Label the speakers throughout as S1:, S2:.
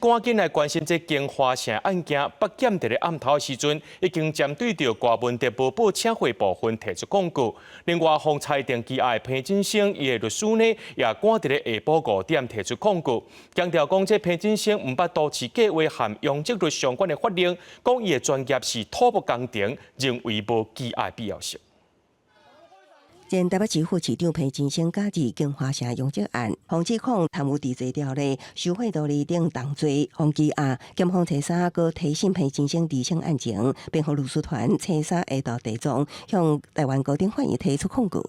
S1: 趕緊來關心這京華城案件，北檢佇咧暗頭的時陣，已經針對著柯文哲無報請回部分提出抗告。另外，予裁定羈押的彭振聲伊的律師呢，也趕佇咧下晡5點提出抗告，強調講這彭振聲毋捌都市計劃和容積率相關的法令，講伊的專業是土木工程，認為無羈押必要性。
S2: 前台北市副市長彭振聲假日京華城容積案，予指控貪污治罪條例、受賄條例等重罪，予羈押。檢方初三閣提審彭振聲厘清案情，辯護律師團初三下晝提狀向台灣高等法院提出控告。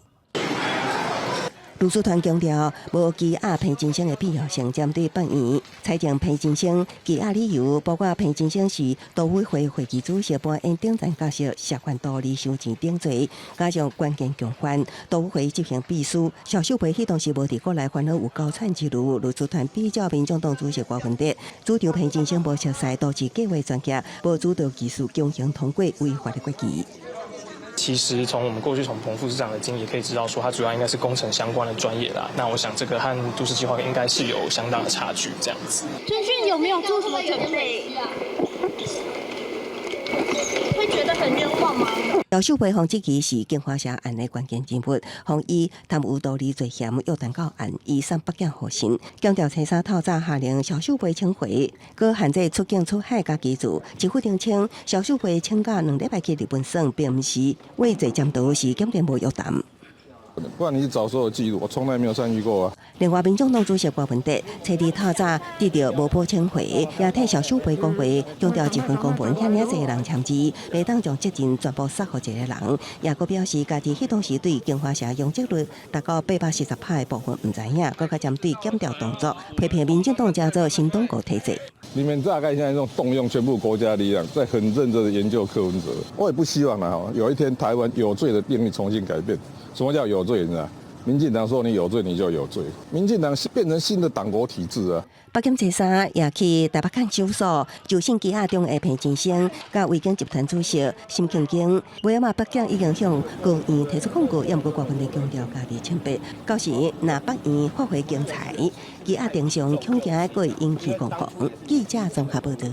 S2: 律師團強調，無羈押彭振聲的必要性，針對法院裁定彭振聲羈押理由，包括彭振聲是都委會會期主席扮演頂層角色，涉犯圖利收錢等罪，加上關鍵共犯都委會執行秘書蕭秀培彼當時無佇國內，煩惱有高產之虞。律師團比照民眾黨主席柯文哲，主張彭振聲無熟悉都市計劃專業，無主導技術強行通過違法的決議。
S3: 其實從我們過去從彭副市長的經歷可以知道，說他主要應該是工程相關的專業啦。那我想這個和都市計劃應該是有相當的差距，這樣子。
S4: 偵訊有沒有做什麼準備？會覺得很冤枉嗎？
S2: 蕭秀培予質疑是京華城案的關鍵人物，予以貪污圖利罪嫌約談到案，移送北檢候審。強調初三透早下令蕭秀培請回，閣限制出境出海佮居住。政府澄清，蕭秀培請假2禮拜去日本耍，並毋是畏罪潛逃，是檢點無約談。
S5: 不然你找所有記錄，我從來沒有參與過啊。
S2: 另外，民眾黨主席柯文哲初二透早得著無報請回，也替蕭秀培講話，強調這份公文遐爾濟人簽字，袂當將責任全部捒予一個人。也閣表示，家己彼當時對京華城容積率達到840趴的部分毋知影，閣較針對檢調動作批評民進黨成做新黨國體制。
S5: 你們大概現在用動用全部國家力量，在很認真的研究柯文哲。我也不希望啦，有一天台灣有罪的定義重新改變。什麼叫有罪？你知道？民進黨說你有罪，你就有罪。民進黨變成新的黨國體制啊！
S2: 北檢初三也去台北看守所，就審羈押中的彭振聲、佮維景集團主席沈慶京，尾仔嘛北檢已經向高院提出控告，也毋過柯文哲強調家己清白。到時若北院發回精彩，羈押庭上恐驚會引起攻防。記者綜合報道。